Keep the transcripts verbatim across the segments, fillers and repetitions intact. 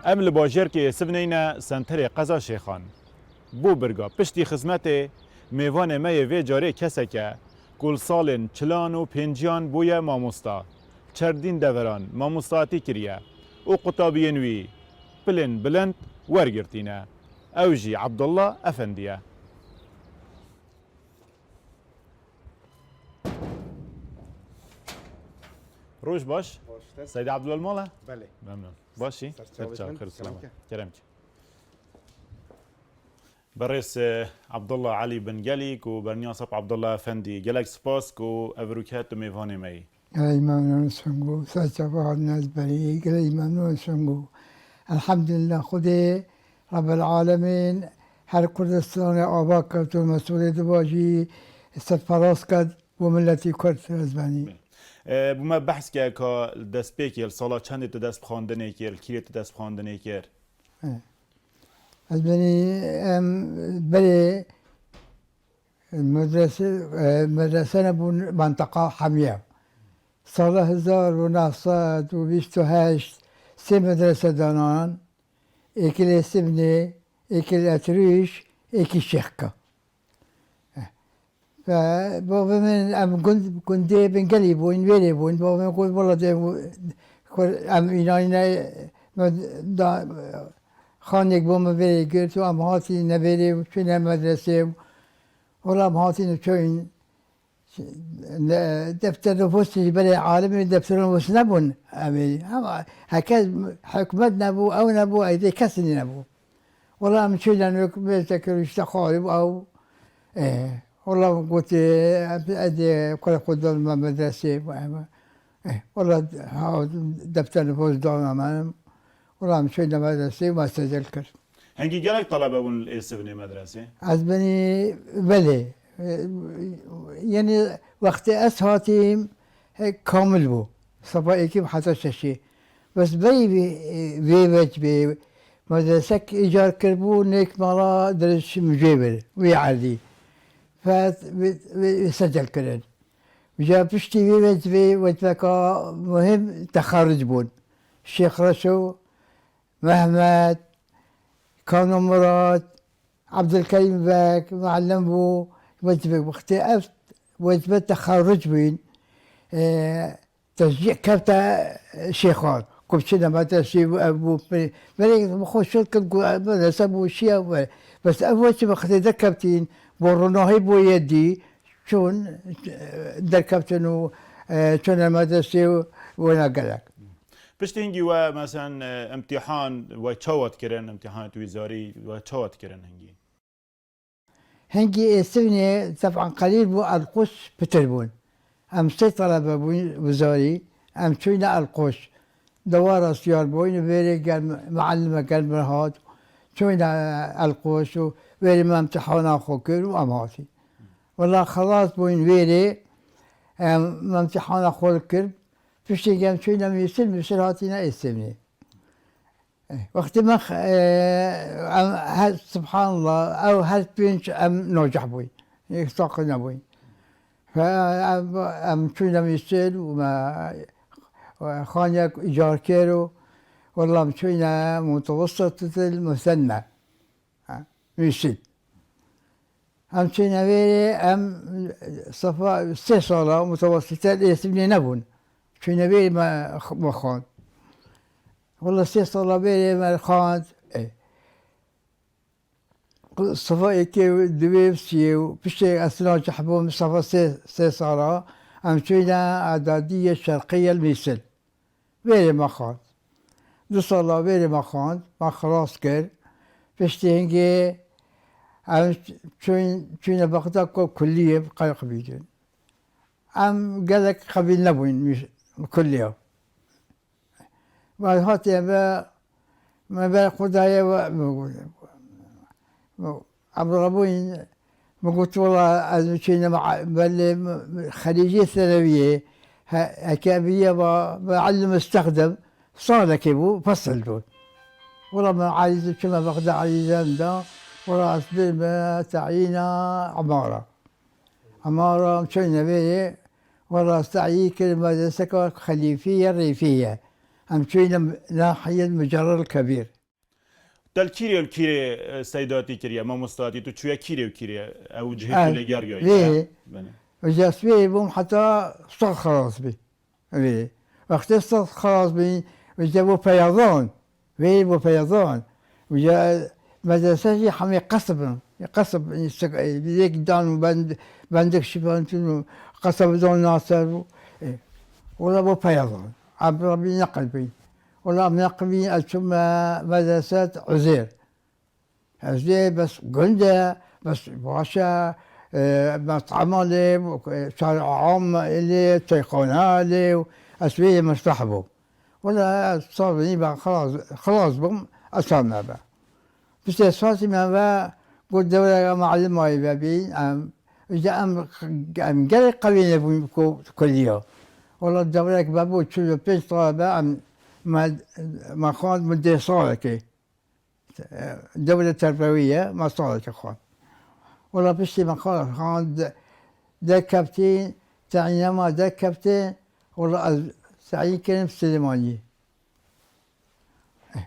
Em li bajêrkê Sivneyne senterê qeza Şêxan. Bo birga piştî xizmetê, mêvanê me yê vê carê kesek e ku li salên çilan û pênciyan bûye mamosta. Çerdîn deveran mamostatî kiriye û qutabiyên wî pilên bilind wergirtîne. Ew jî Abdullah Efendî ye. Roj baş. Baş, te? Seydî Abdullah li mal e? Belê. Memnun. Başî? Ser çavê çav, min. Xêr û selamet. Kerem ke. Kerem ke. Berêz, e, Abdullah Elî Bingelî ku berniya sap Abdullah Efendî, gelek spas ku ev rûke tu mêvanê me yî. Gelek memnûn şingo, ser çava hatine ez berî, gelek memnûn şingo. Elhamdülillah, Xwedê Rebbil Alemîn her Kurdistanê ava ket û mesûlê diba jî serferaz ket bo miletî Kurd ez benî. E, bi me behs ke ka destpêkê li sala çendê tu dest bi xwendinê kir, li kîrê tu dest bi xwendinê kir? E. Ez benî em berê medrese, e, medrese nebûn, mentaqa hemiya. Sala hezar û neh sed û bîst û heşt sê medrese danan, êkî lê Sivnê, êkî li Etrîş, êkî Şêxka. Ve bavê min, em gund, gundê Bingelî bûn, wêrê bûn. Bavê min got, "Wela dê em, em înayîne, me da, xanêk bo me vêrê girt û em hatîne vêrê û çûne medresê." Wela em hatîne çûyîn, ne, defter nifûsî ji berê alimê defter nifûs nebûn. Em ê, ama heke hikûmet nebû, ew nebû, ey dê kesî nebû. Wela em çûyîne wek mêze kir, işte xwarî bû ew. E, wela gotê, ez ê kurê xwe dan me medresê, em, e, wela ha defter nifûs dana me. Wela em çûyîne medresê û me secil kir. Hingî gelek talebe bûn li Êsivnê medresê? Ez benî belê. E, yenî wextê ez hatîm, he, kamil bû. Seba êkî heta şeşê. Bes berî vê, vê vecbê medresek îcar kiribû, nêk mala dirêj min jê bir, wî erdî. Fet, vê, vê, vê secel kirin. Ji piştî vê vecbê, vecbeka muhim texerruc bûn. Şêx Reşo, Mehmet, Kano Murat, Abdulkerîm Beg, muallim bû, wecbek wextê ev wecbe texerruc bûn. E, Teşcî kevte Şêxan. Ku biçine medresê bû, ev bû, belê, belê min xwe şol kir ku medrese bû, şiya we. Bes ev wekî wextê derkevtîn, bo ronahî bûye dî, çûn, e, derkevtin û, e, çûne medresê û wêna gelek. Piştî hingî we, meselen, e, imtîhan we çawa dikirin, imtîhanê wî zarî we çawa dikirin hingî? Hingî Êsivnê teb'an qelîl bû, Elqûs pitir bûn. Em sê talebe bûn wizarî, em çûyne Elqûs. Dewa rastiyar bûyn, vêrê gel, muallimek gel min hat, çûyne Elqûs û vêrê me imtihana xwe kir û em hatî. Wela xelas bûyn vêrê, em, me imtihana xwe kir. Piştî em çûyne Mîsil, Mîsil hatîne Êsivnê. Eh, wextê me x-, eh, em her, subhanallah, ew her pênc em nacih bûyn. Yek saqî nebûyn. Fe em, em çûne Mîsil û me, eh, xaniyek îcar kir û wela em çûne mutewessitet el musenne. Ha, Mîsil. Em çûne vêrê, em sefa sê sala mutewesîte li Êsivnê nebûn. Çûne vêrê me, me xwend. Wela sê sala vêrê me xwend. E. Sefa êkê û duwê û siyê û piştê ez nacih bûm, sefa sê, sê sala em çûne Edadîye Şerqîye li Mîsil. Vêrê me xwend. Du sala vêrê me xwend, me xilas kir. Piştî hingê em çûn, çûne Bexda ku kulliyê qey qebîlin. Em gelek qebîl nebûyn mî-, kulliya. Me hatiye me, me ber xwe daye we, me got, me, Abdullah bûyn, me got, "Wela ez biçînim a-, belê me, me, xerîcê senewiyê, he, heke bîye ve, ve ilm istexdim, salekê bû, fesil bû." Wela me arîz çime Bexda arîzem da, wela ez bir me tayîna Emara. Emara em çûne vêrê, wela seyî kir medreseka Xelîfî ye, Rêfî ye. Em çûyîne nahiyê Mucerrel Kebîr. Te li kîrê û kîrê, e, seydatî kiriye, mamostatî, tu çûye kîrê û kîrê, ew cihê tu lê geriyaye? Vê. Belê. Uca ez wê bûm heta sed xelas bî. Vê. Wextê sed xelas bî, uca bo peyazan. Vê bo peyazan. Uca medrese jî hemê qesib in. Qesib, yek dan û bend-, bendik şivan tun û qesib don naser bû. E, wela bo peyazan. Em rabî neqil bîn. Wela em neqil bîn, ez çûme medrese Uzêr. Ez dê bes gund e, bes baş e, e, met'ema lê, e, çar am lê, çayxana lê, ez wê yê mustah bûm. Wela ez sal nî ben xelas, xelas bûm, ez çar me be. Piştê salî me ve got dewreke me'lim ayî vebîn, em, îca em, em gelek qewî nebûn ku-, kuliya. Wela dewrek vebû çil û pênc talebe em, me, me xwend min dê salekê. Dewle terbewî ye, me salekê xwend. Wela piştî me xwend, xwend de-, derkevtî, teyîna me derkevtî, wela ez teyîn kirim Silêmaniyê.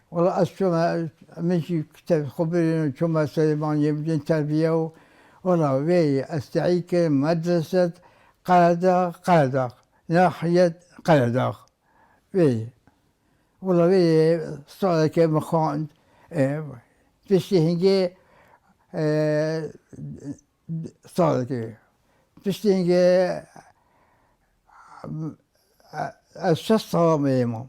Wela ez çûme, min jî kitêb xwe birîn û çûme Silêmaniyê, bidin terbiye û wela wê ez teyîn kirim medreset Qeredax, Qeredax, nahiyet Qeredax. Wê. Wela wê salekê min xwend. E, piştî hingê, e, salekê. Piştî hingê, e, ez şeş sala me yê mam.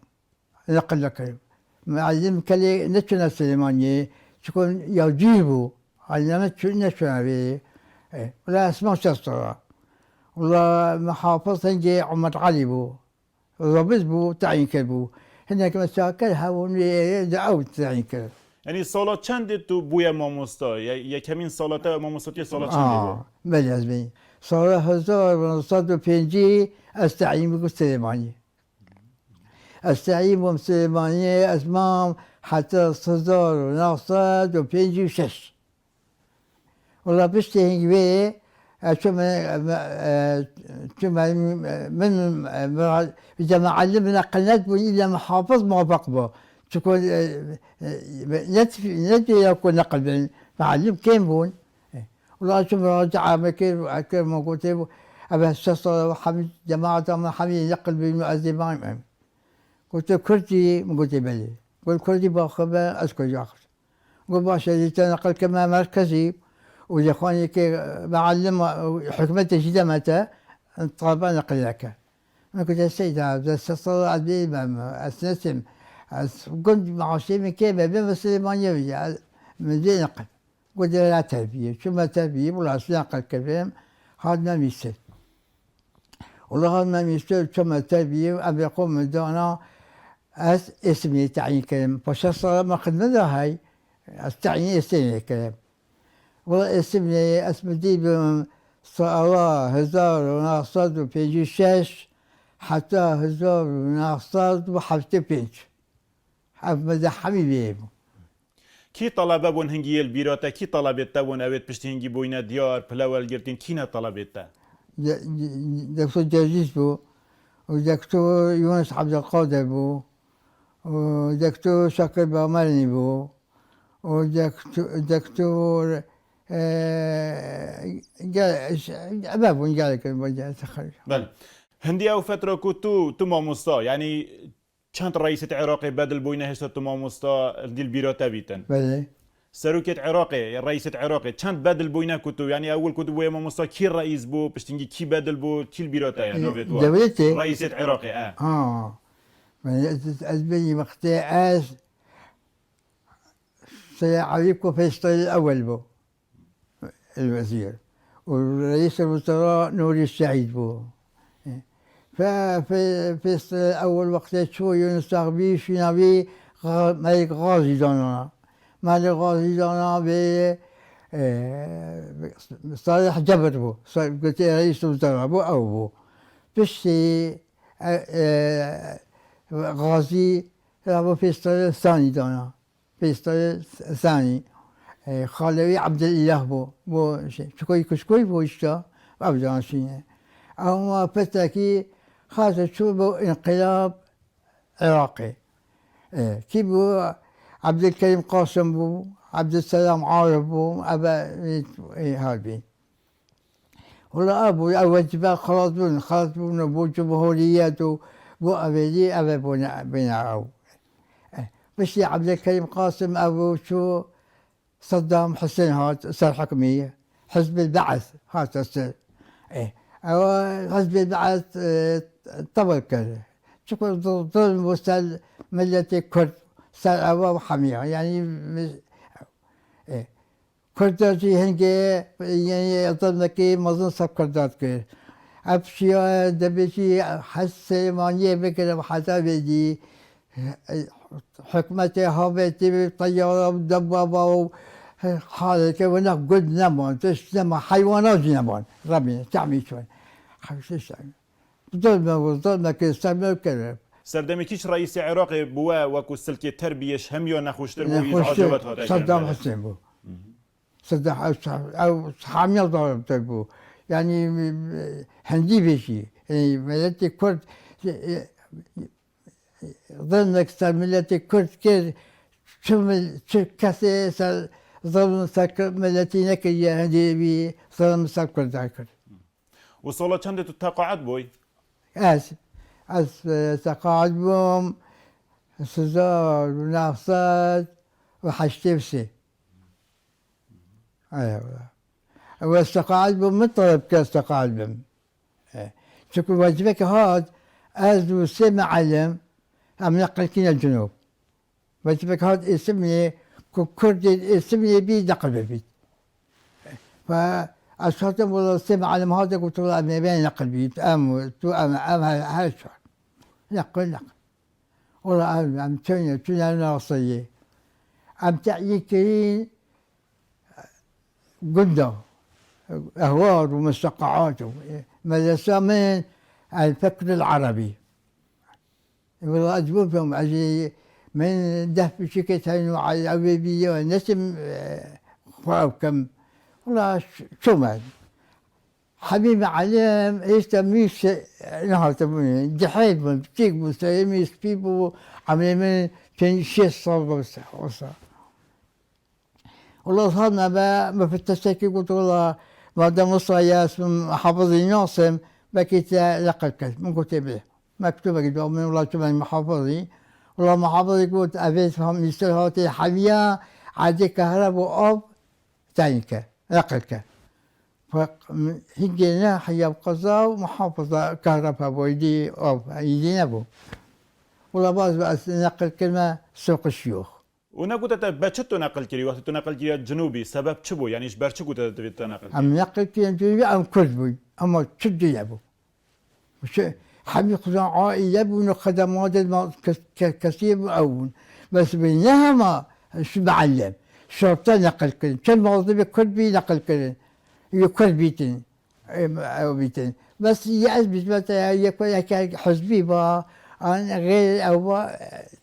Neqil nekirim. Me'lim kelê neçûne Silêmaniyê. Çiku ya cî bû. Aleme çû-, neçûne vê. E, wela ez mam şeş sala. Wela muhafiz hingê Omer Elî bû. Zabit bû, teyîn kiribû. Hinek me çaker hebûn, wê êrê de ew teyîn kir. Yanî sala çendê tu bûye mamosta? Ye-, yekemîn sala te mamostatiye sala çendê bû? Aa, belê ez bî. Sala hezar û neh sed û pêncî ez teyîn bûm Silêmaniyê. Ez teyîn bûm Silêmaniyê, ez mam heta hezar û neh sed û pêncî û şeş. Wela piştî hingî wê, e, çûme, e, e, çûme, min, e, mira-, îca me'lim neqil nedibûn, îlla muhafiz muwefeq bû. Çiku, e, e, ne, ne diye ku neqil bin, me'lim kêm bûn. E, wela çû miracia me kir, kir me gotê, ev şeş sal hemî cemaeta me hemî neqil bin, ez ê mayim em. Gote, Kurdî? Min gotê, belê. Got, Kurdî baxwe be, ez Kurdî axivim. Got, baş e, ez ê te neqil kime merkezî û lêxanî ke me'ellim, hikûmetê jî deme te, talebe neqil neke. Min gote, Seyda, ez sed sal ez bêyî me, ez nesim, ez gund maaşê min kêm e, bême Silêmaniyê, ez, min dê neqil. Got, dê ra terbiyê. Çûme terbiyê, wela ez neqil kirim, hatime Mîsir. Wela hatime Mîsir, çûme terbiyê, em ê xwe min dana, ez Êsmînê teyîn kirim. Paşa sala me xidmet de hay, ez teyîn Êsmînê kirim. Wela Êsmînê ez min dî bim sala hezar û neh sed û pêncî û şeş heta hezar û neh sed û heftê pênc. Ev me de hemî bê bû. Kî talebe bûn hingî yê li bîra te? Kî talebê te bûn? Ewêt piştî hingî bûyne diyar, pile wergirtîn. Kî ne talebê te? De-, de-, Doktor Cezîz bû. Û Doktor Yunus Abdülkadir bû. Û Doktor Şakir Bamerî bû. Û Doktor, Doktor, e, gel-, ş-, eve bûn gelek bûn, gel-, Belê. Hindî ew fetra ku tu, tu mamosta, yanî Çend reîsêt Iraqê bedil bûyne hêşta tu mamosta dîl bîra te bîtin? Belê. Serokêt Iraqê, reîsêt Iraqê, çend bedil bûyne ku tu, yanî ewil ku tu bûye mamosta, kî reîs bû, piştîngî kî bedil bû, kî li bîra te ye, navê tu? Dewletê? Reîsêt Iraqê, e. Ha. Belê, ez, ez bêyî wextê ez Seyê Elî ku Feysalê ewel bû. Elwezîr. Û Reîs Wezera Nûrî Seîd bû. Fe, fe, Feysalê ewel wextê çû Yunus Axbî şîna vî Xa-, Melik Xazî dana. Melik Xazî dana vê, e, Salih Cebir bû. Sa-, gotê Reîs Wezera bû, ew bû. Piştî, e, e, Xazî rabo Feysalê Sanî dana. Pêstarê Sanî, e, xalewî Ebdulîlah bû. Bo şey, çikoyî kuşkoyî bû işte, ev canşîne. Ama petekî xaze çû bo înqilab Iraqê. E, kî bû? Ebdilkerîm Qasim bû, Ebdilselam Arif bû, eve, e, e, harbî. Wela ev bû, ew wecîbe xelas bûn, xelas bûn û bû cumhuriyet û bû evêdî, eve bûne, bûne ew. E, piştî Ebdilkerîm Qasim ev bû çû Saddam Husên hat ser hikmî, Hizbul Be'es hate ser. E, ew Hizbul Be'es, e, tevir kir. Çiku zul-, zulm bû ser miletê Kurd, ser ew û hemiya. Yanî, e, Kurda jî hingê, yanî, zulmekî mezin ser Kurda dikir. Ev şiya dibêjî hez Silêmaniyê bigire heta vêdî. Hikûmetê havêtî bi teyara û debaba û haleke wina gund neman, tişt nema, heywana jî neman. Rebî, temî çûn. Hewşe sen. Zulme û zulmekê ser me kir. Serdemê kî ji reîsê Iraqê bi we wekû silkê terbiyê ji hemiya nexweştir bû, î ji Nexweştir acabet hate Saddam kirin. Husên bû. Hı hı. Saddam, ew, ew hamiya zalimtir bû. Yanî, hindî bêjî. Yanî, miletê Kurd, e, e, Zilmek ser miletê Kurd kir, çi mil-, çi kesê ser zilm ser Kurd miletî nekiriye, hindî wî zilm ser Kurdan kir. Û sala çendê tu teqaet bûyî? Ez, ez, e, teqaet bûm hezar û neh sed û heştê û sê. Eyvallah. Ew ez teqaet bûm, min teleb kir ez teqaet bim. E, çunku wecibek hat, ez û sê meelim, em neqil kîne Cunûb. Wecibek hat Êsimlê, ku Kurdên Êsimlê bî, neqil bibît. Ve ez hatim, wela sê meelim hate, gotin, wela em ê bên neqil bît, em û tu, em, em her, her çar. Neqil, neqil. Wela em, em çûne, çûne naseyê. Em teyîn kirîn, gunda, ehwar û mustaqaat û medresa min El Fikr El Erebî. Wela ez bû pêm, ez ê min deh piçikê teyno ew ê bî ya neçim, e, xwe ew kim. Wela ç-, çûme. Hemî meelim hêşta mîs nehatibûne. Dihêt bûn, piçik bû, serê min spî bû, emrê min pênc şêst sal bû, wisa. Wela hatime be, mufetteşekî got, wela, madem wisa ye, ez mihafizî nasim, belkî te neqil kir. Min gotê bê. Mektubekî da min, wela çûme mihafizî. Wela mihafizî got, evê mîsal hatê hemiya, erdê kehreb û av teyîn kir, neqil kir. Fe-, hingê ne heya qeza û mihafiza kehreb hebû, îdî av, îdî nebû. Wela baz be ez neqil kirime sûq şiyûx. Û negote te be çi tu neqil kirî? Wextê tu neqil kiriye Cinûbî, sebeb çi bû? Yanî ji ber çi gote te divê te neqil kirî? Em neqil kirin Cinûbî, em Kurd bûn. Ema çi dî nebû. Çi, hemî xuzan aîle bûn û xedemate ma-, kes-, ke-, kesî bû ew bûn. Bes bê ne hema ji meellem. Şorta neqil kirin. Çend mazlûmê Kurd bî neqil kirin. Yê Kurd bîtin. Em, ew bîtin. Bes yê ez bîtime te yek, yek hizbî ba, an xêr ew ba,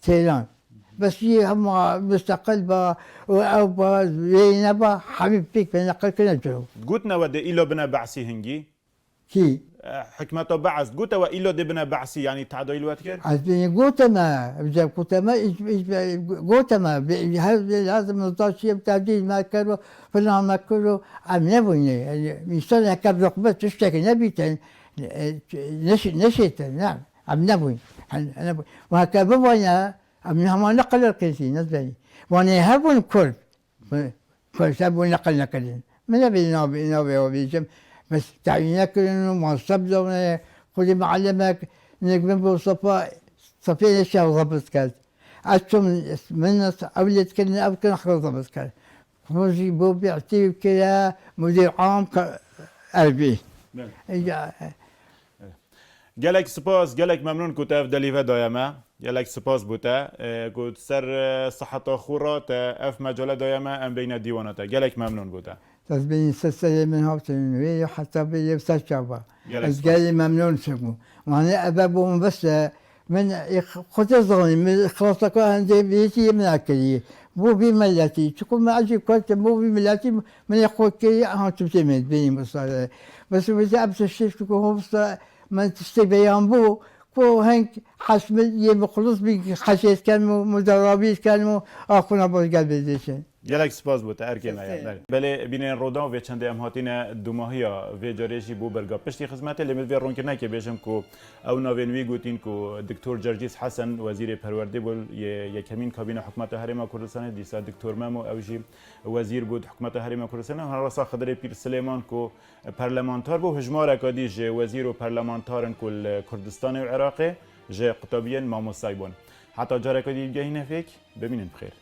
têlan. Bes yê hema musteqil ba û ew ba, wê neba, hemî pêk ve neqil kirine ciro. Gotine we dê îlo bine Be'sî hingî? Kî? E, hikmeta Be'es. Gote we îlo dê bine Be'sî, yanî tehdayî li we dikir? Ez bê gotime, ez gotime, hiç, hiç, gotime, bê, her lazim nizam çiye, tevdîl me kir û filan me kir û em nebûne. Yanî, însan heke bi rixbet tiştekî nebîtin, e, neşê-, neşêtin, ne, em nebûn. Em, em nebûn. Û heke bibûne, em hema neqil kirî, nezanî. Wanê hebûn Kurd. Kurd hebûn neqil nekirin. Min nebê navê, navê ew bêjim. Bes teyîn nekirin û manseb dawne, xwedî meelemek, nek min bo sefa, sefê neşe zebit kerd. Ez çûm, min ew lê dikirin, ew kirin, xwe zebit kerd. Xwe jî bo bî îtîf kire, mudîr am ke-, Erbî. Bele. Ya, Gelek spas, gelek memnûn ku te ev delîve daye me. Gelek spas bo te, e, ku ser, e, siheta xwe re te ev mecale daye me, em beyne dîwana te. Gelek memnûn bo te. Ez bêyî ser serê min hatin wê ya heta bê yew ser çava. Gelek Ez spas. Gelî memnûn çêbûm. Mane eve bo min bes e, min, e, xwe te zanî, min ixlaseke hindê bêtî min akirî. Bo vî miletî. Çiku min ecî kurtim, bo vî miletî min ê xwe kirî, ha tu tê min bêyî misale. Bes wê te ev tiştê ku hofsa min tiştê beyan bû, ku heng Xeşmê yê muxlis bî, xeşê ez kenim û mudarabî ez kenim û axuna bo gel bêzêşin. Gelek spas bo te, erkê me Sestê. Belê, bînên Rodan vê çendê em hatîne dûmahiya vê carê jî bo berga piştî xizmetê, lê min vê ronkirinekê bêjim ku ew navên wî gotin ku Doktor Cercîs Hesen, Wezîrê Perwerdê bû yê yekemîn kabîna Hikûmeta Herêma Kurdistanê, dîsa Doktor Memo, ew jî wezîr bû di Hikûmeta Herêma Kurdistanê, hana rasa Xidirê Pîr Silêman ku perlemantar bû, hijmareka dî ji wezîr û perlemantar in ku li Kurdistanê û Iraqê ji qutabiyên mamostayî bûn. Heta careka dî bigehîne pêk, bimînin bi xêr.